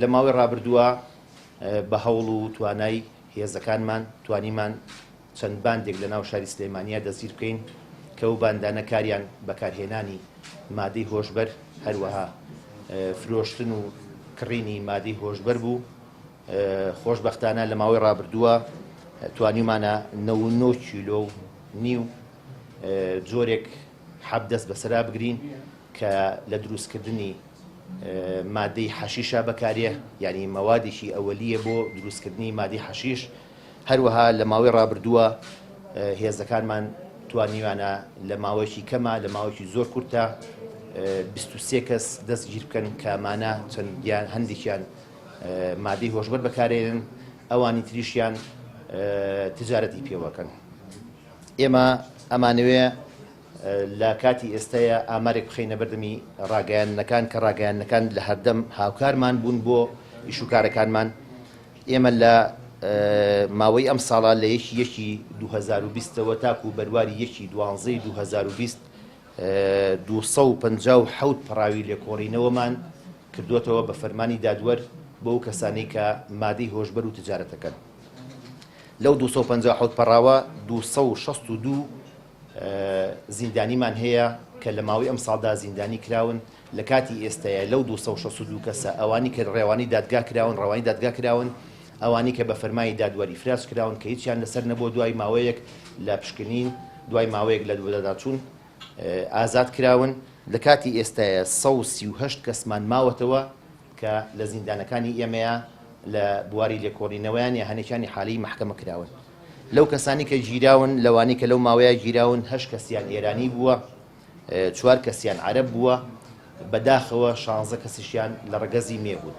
لە ماوەی ڕابردووە بە هەوڵ و توانای هێزەکانمان توانیمان چەند باندێک لە ناو شاری سلێمانیا دەستگیر بکەین کە ئەو باندانە کاریان بەکارهێنانی مادەی هۆشبەر هەروەها فرۆشتن و کڕینی مادەی هۆشبەر بوو. خۆشبەختانە لە ماوەی ڕابردووە توانیومانە 99 کیلۆ و نیو جۆرێک حەب دەست بەسەرا بگرین کە لە دروستکردنی مادەی حەشیشە بەکارێ یعنی مەوادێکی ئەوەلیە بۆ دروستکردنی مادەی حەشیش هەروەها لە ماوەی ڕابردووە هێزەکانمان توانیویانە لە ماوەیەکی کەما لە ماوەیەکی زۆر کورتە 23 کەس دەستگیر بکەن کە ئەمانە چەندیان هەندێکیان مادەی هۆشبەر بەکارێنن ئەوانی تریشیان تجارەتی پێوەکەن. ئێمە ئەمانەوێ لە کاتی ئێستایا ئامارێک بخەینە بەردەمی ڕاگەیاندنەکان کە ڕاگەیاندنەکان لە هەردەم هاوکارمان بوون بۆ ئیش و کارەکانمان. ئێمە لە ماوەی ئەم ساڵە لە یەکی یەکی 2020 ەوە تاکو بەرواری یەکی دوانزەی 2020 257 پەڕاوی لێکۆڵینەوەمان کردووەتەوە بە فەرمانی دادوەر بۆ ئەو کەسانەی کە مادەی هۆشبەر و تجارەتەکەن. لەو 257 پەڕاوە 262 زیندانیمان هەیە کە لە ماوەی ئەمساڵدا زیندانی کراون، لە کاتی ئێستایا لەو 262 کەسە ئەوانی کە ڕێوانی دادگا کراون ڕەوانی دادگا کراون، ئەوانی کە بە فەرمانی دادوەر ئیفراج کراون کە هیچیان لەسەر نەبووە دوای ماوەیەک لە پشکنین دوای ماوەیەک لە بەدواداچوون ئازاد کراون، لە کاتی ئێستایا 138 کەسمان ماوەتەوە کە لە زیندانەکانی ئێمەیا لە بواری لێکۆڵینەوەیان یا هەنێکیان ئیحالەی مەحکەمە کراون. لەو کەسانی کە گیراون، لەوانەی کە لەو ماوەیە گیراون هەشت کەسیان ئێرانی بووە، چوار کەسیان عەرەب بووە، بەداخەوە شانزە کەسیشیان لە ڕەگەزی مێ بوون.